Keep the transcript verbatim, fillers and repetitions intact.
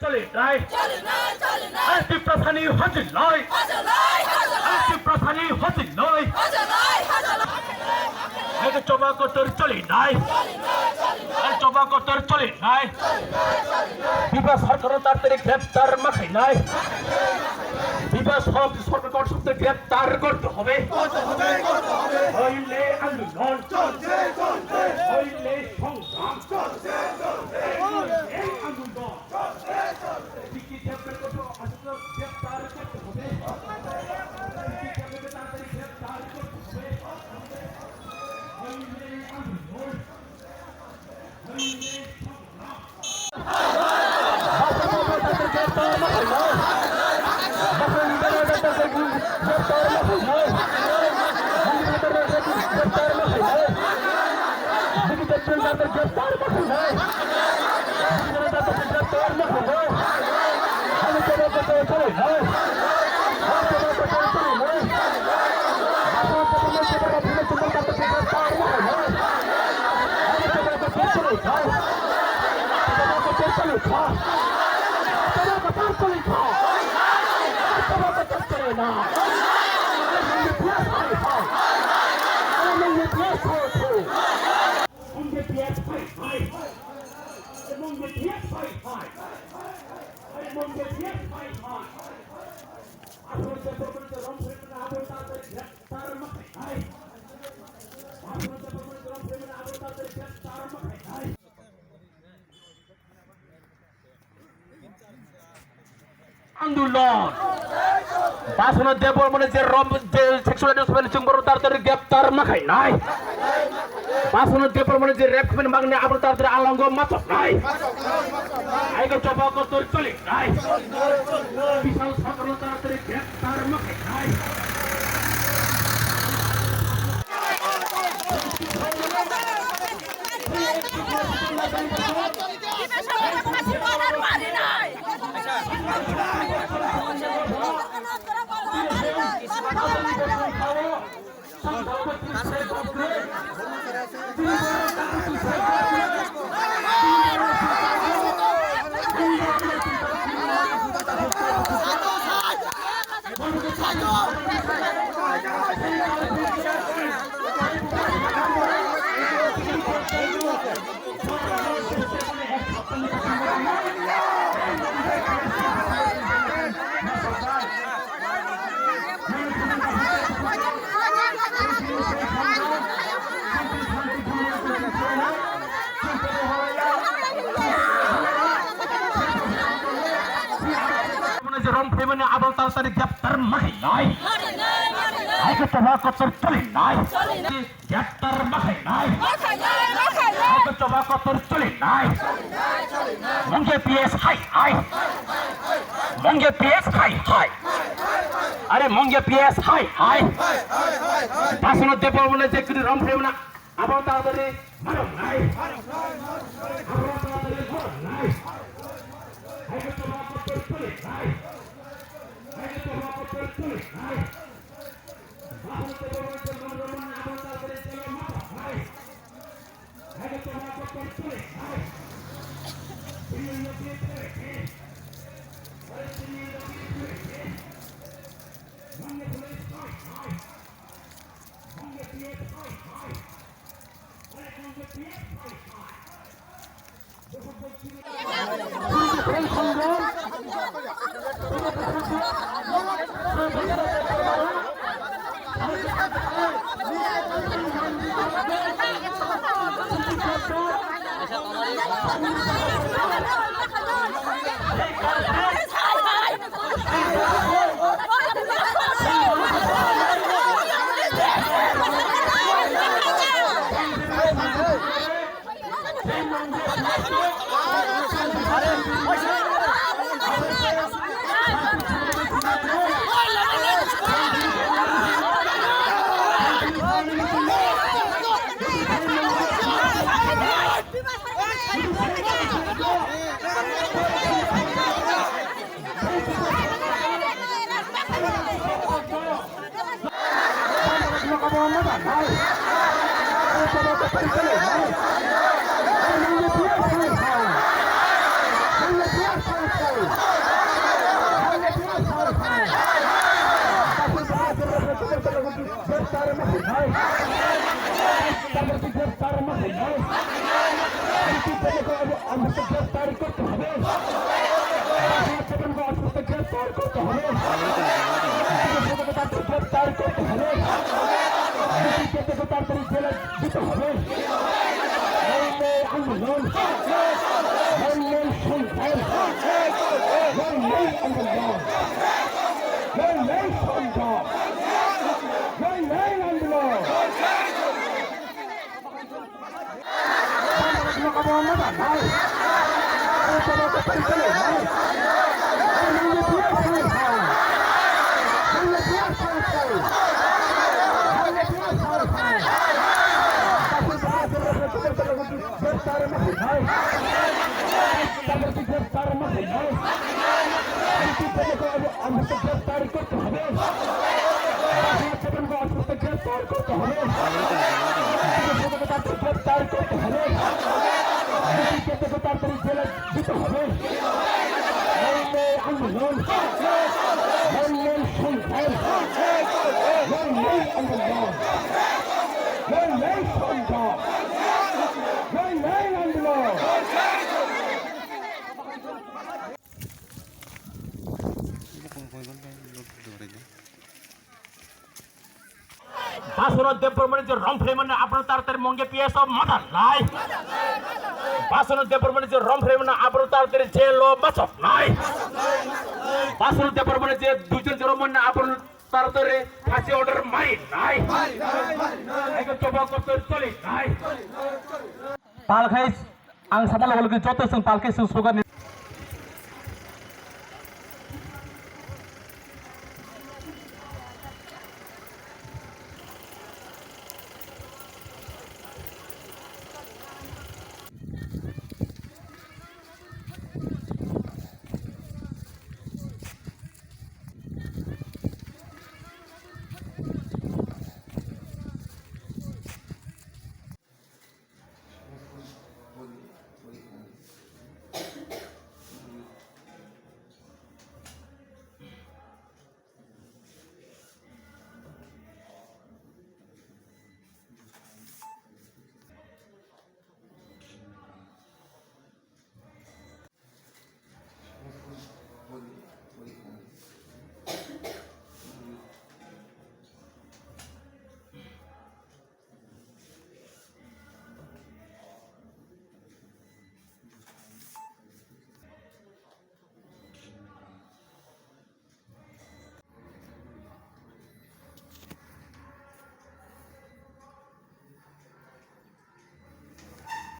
Choli nai. Choli nai, choli nai. Ai Tiprasani hojil nai. Hojil nai, hojil nai. Ai Tiprasani hojil nai. Hojil nai, hojil nai. Ai choba kotor choli nai. Choli nai, choli nai. Ai choba kotor choli nai. Choli nai, choli nai. Biba sarkar tartari greptar ma khai nai. Biba sab sarkar ko sabse greptar korte hobe. Korte hobe, korte hobe. Hoile andolon. Cholche, cholche. Hoile songram. Cholche, cholche. Hoile andolon. Andolon. Basono Debbarmani je rom je sexual harassment chwng borok tartari greptar ma khainai. Basono Debbarmani je rape khaimani bagwi abono tartari alango ma toknai. Aigo choba kotor choli nai. Bishal sarkar tartari greptar ma khainai. Rom phaimani abo tartari greptar ma khainai. Ai ko choba kotor choli nai. Greptar ma khainai. Ai ko choba kotor choli nai. Mungge P S hai hai. Mungge P S hai hai. Are Mungge P S hai hai. Basono Debbarmani je kini rom phaimani abo tartari ma rok nai. Abo tartari ma rok nai. Ai ko choba kotor choli nai. Ai ko choba kotor choli nai. বাসনা চেতনকে অসুস্থ গ্রেফতার করতে হবে। গ্রেফতার করতে হবে। তাড়াতাড়ি জেলে দিতে হবে। নইলে আন্দোলন, নইলে সংগ্রাম, নইলে আন্দোলন, নইলে সংগ্রাম, নইলে আন্দোলন। গ্রেফতার করতে হবে। গ্রেফতার করতে হবে। তাড়াতাড়ি জেলে দিতে হবে। নইলে আন্দোলন, নইলে সংগ্রাম, নইলে আন্দোলন, নইলে সংগ্রাম, নইলে আন্দোলন। বাসনা দেববর্মনের যে রংপুরে মানে আপনার তাড়াতাড়ি মঙ্গে পিএস অফ মাথা নাই। বাসনা দেববর্মনের যে রংপুরে মানে আপনার তাড়াতাড়ি জেল ও বাসক নাই। বাসনা দেববর্মনের যে দুইজন জনম মানে আপনার তাড়াতাড়ি ফাঁসি অর্ডার মারি নাই। একদম জবাব করতে চলি নাই। Palkhai ang sama logo logo joto chwng palkhai chwng slogan ni.